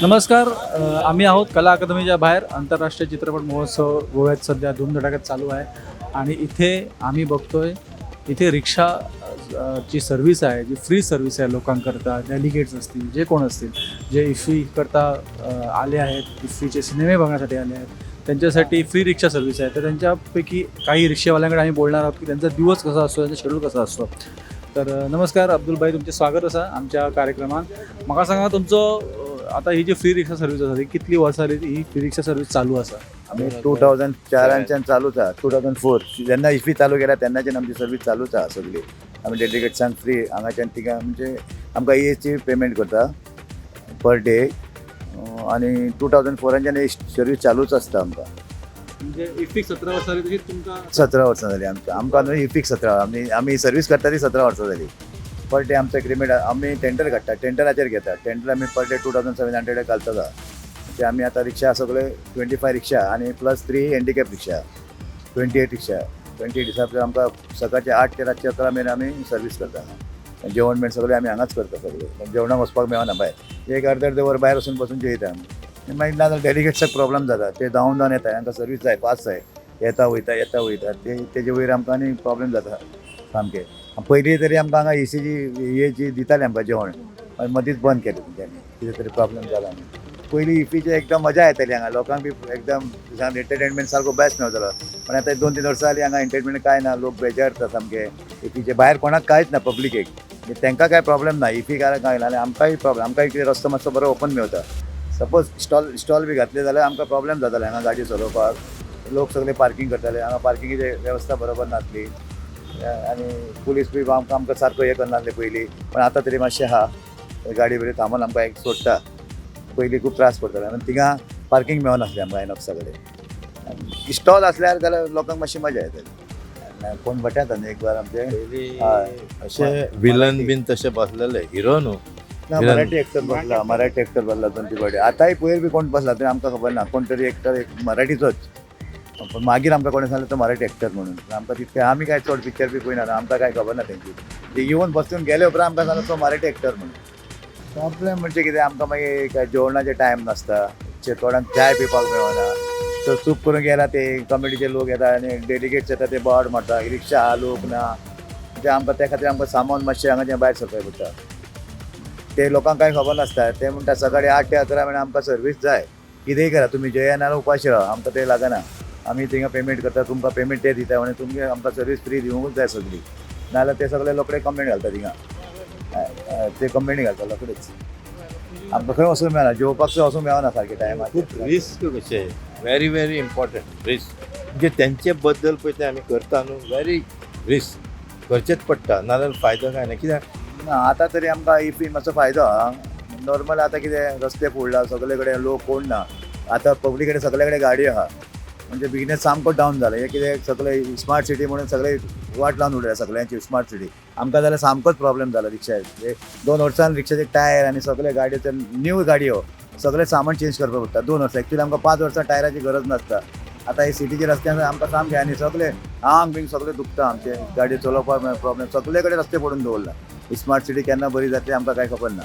नमस्कार. आम्ही आहोत कला अकादमीच्या बाहेर. आंतरराष्ट्रीय चित्रपट महोत्सव गोव्यात सध्या धूमधडाक्यात चालू आहे आणि इथे आम्ही बघतोय, इथे रिक्षा ची सर्व्हिस आहे, जी फ्री सर्व्हिस आहे लोकांकरता. डेलिगेट्स असतील, जे कोण असतील, जे इफ्फीकरता आले आहेत, इफ्फीचे सिनेमे बघण्यासाठी आले आहेत, त्यांच्यासाठी फ्री रिक्षा सर्व्हिस आहे. तर त्यांच्यापैकी काही रिक्षावाल्यांकडे आम्ही बोलणार आहोत की त्यांचा दिवस कसा असतो, त्यांचा शेड्यूल कसा असतो. तर नमस्कार अब्दुलभाई, तुमचे स्वागत आसा आमच्या कार्यक्रमात. म्हाका सांगा, तुमचो आता ही जी फ्री रिक्षा सर्व्हिस आसा, ती कितली वर्सां जाली ही फ्री रिक्षा सर्व्हिस चालू आसा? आमी 2004च्यान चालूच आहा. 2004 जेन्ना इफी चालू केला तेन्नाच्यान आमची सर्वीस चालूच आहा. सगळी आमी डेलिगेट्सांक फ्री हांगाच्यान थिंगा, म्हणजे आमकां एची पेमेंट करता पर डे आनी 2004च्यान ही सर्वीस चालूच आसता आमकां. म्हणजे इफ्फीक 17 वर्सां जाली तशी तुमकां? 17 वर्सां जाली आमकां. आमकां न्हू, इफीक 17, आमी सर्वीस करता ती 17 वर्सां जाली. पर डे आमचो एग्रीमेंट, आमी टेंडर काडटा, टेंडराचेर घेता. टेंडर आमी पर डे 2700 घालता. म्हणजे आमी आतां रिक्षा सगळे 25 रिक्षा आनी प्लस 3 हँडिकॅप रिक्षा, 28 रिक्षा. 28 दिसा आमकां सकाळचे 8 ते रातचे 11 मेरेन आमी सर्वीस करता. जेवण बिवण सगळें आमी हांगाच करता. सगळें जेवणाक वचपाक मेळना भायर. एक अर्द अर्द वर भायर वचून बसून जेयता आमी. मागीर ना जाल्यार डेलिगेट्साक प्रॉब्लम जाता. ते धांवन धांवन येता, तांकां सर्वीस जाय, फास्ट जाय. येता वयता, येता वयता, ते तेजे वयर आमकां आनी प्रॉब्लम जाता सामकें. पयलीं तरी आमकां हांगा एसीची हे जी दिताले आमकां जेवण, मागीर मदींच बंद केलें तेंच्यांनी, कितें तरी प्रॉब्लम जाला. आनी पयलीं इफीचे एकदम मजा येताली हांगा लोकांक बी, एकदम एंटरटेनमेंट सारको बेस्ट मेवतालो. पण आतां 2-3 वर्सां जालीं हांगा एंटरटेनमेंट कांय ना. लोक बेजारता सामके इफीचे. भायर कोणाक कांयच ना, पब्लिकेक तांकां कांय प्रॉब्लम ना, इफी काय कांय ना. आनी आमकांय प्रॉब्लम. आमकां कितें रस्तो मातसो बरो ओपन मेवता. सपोज स्टॉल स्टॉल बी घातले जाल्यार आमकां प्रॉब्लम जाताले हांगा गाडी चलोवपाक. लोक सगळे पार्किंग करताले हांगा, पार्किंगेची वेवस्था बरोबर नासली आनी पुलीस बी आमकां आमकां सारको हें करनासले पयलीं. पण आतां तरी मातशें आहा, गाडी बरी थांबोवन आमकां एक सोडटा. पयलीं खूब त्रास पडटाले आनी थिंगा पार्किंग मेळनासलें आमकां आयनॉक्सा कडेन. स्टॉल आसल्यार जाल्यार लोकांक मातशी मजा येताली. आनी कोण बट्यात न्ही एक बार आमचे. हय. अशे विलन बीन तशे बसलेले, हिरो न्हू. ना, मराठी एक्टर बसला, मराठी एक्टर बसला दोन तीन फावटी. आतांय पयर बी कोण बसला तरी आमकां खबर ना. कोण तरी एक्टर एक मराठीचोच, पण मागीर आमकां कोणें सांगलें तो मराठी एक्टर म्हणून. आमकां तितकें, आमी काय चड पिक्चर बी पळयना, आमकां काय खबर ना तेंची. ते येवन बसून गेले उपरांत आमकां सांगलें तो मराठी एक्टर म्हणून. प्रॉब्लेम म्हणजे कितें, आमकां मागीर काय जेवणाचे टायम नासता, थोड्यांक चाय पिवपाक मेळना. तर चूक करून गेला ते कमिटीचे लोक येता आनी डेलिगेट्स येता, ते बोवाळ मारता, रिक्षा आहा, लोक ना. म्हणजे आमकां त्या खातीर आमकां सामान मातशें हांगाचें भायर सरपाक पडटा. ते लोकांक कांय खबर नासता. ते म्हणटा सकाळी 8 ते 11 मेरेन आमकां सर्वीस जाय, कितेंय करा तुमी, जेया नाल्यार उपाशी रावा, आमकां ते लागना. आमी थिंगा पेमेंट करता, तुमकां पेमेंट ते दिता, आनी तुमगे आमकां सर्वीस फ्री दिवंकूच जाय सगळी. नाल्यार ते सगळे लोकडे कंप्लेन घालता थिंगा. हय, हय, ते कंप्लेनी घालता रोकडेच. आमकां खंय वचूंक मेळना, जेवपाक सुद्दां वचूंक मेळना सारकें टायमार. खूप रिस्क कशे, व्हेरी व्हेरी इम्पॉर्टंट रिस्क. म्हणजे तेंचे बद्दल पळय ते आमी करता न्हू, व्हेरी रिस्क करचेच पडटा, नाजाल्यार फायदो काय ना कित्याक. ना, आतां तरी आमकां इफीन मातसो फायदो आहा. नॉर्मल आतां कितें रस्ते फोडला सगळे कडेन, लोक कोण ना आतां. पब्लिक कडेन सगळे कडेन गाडयो आहा, म्हणजे बिजनेस सामको डावन जाला. हे कितें सगळे स्मार्ट सिटी म्हणून सगळे वाट लावन उडयला सगळ्यांची स्मार्ट सिटी. आमकां जाल्यार सामकोच प्रॉब्लेम जाला. रिक्षा 2 वर्सान रिक्षाचे टायर आनी सगळे गाडयेचे, न्यू गाडयो, सगळें सामान चेंज करपाक पडटा 2 वर्सां. एक्चुअली आमकां 5 वर्सां टायराची गरज नासता. आतां हे सिटीच्या रस्त्यान आमकां सामकें आनी सगळे आंग बींग सगळें दुखता आमचें, गाडी चलोवपाक प्रॉब्लेम. सगळे कडेन रस्ते पडून दवरला. स्मार्ट सिटी केन्ना बरी जातली आमकां कांय खबर ना.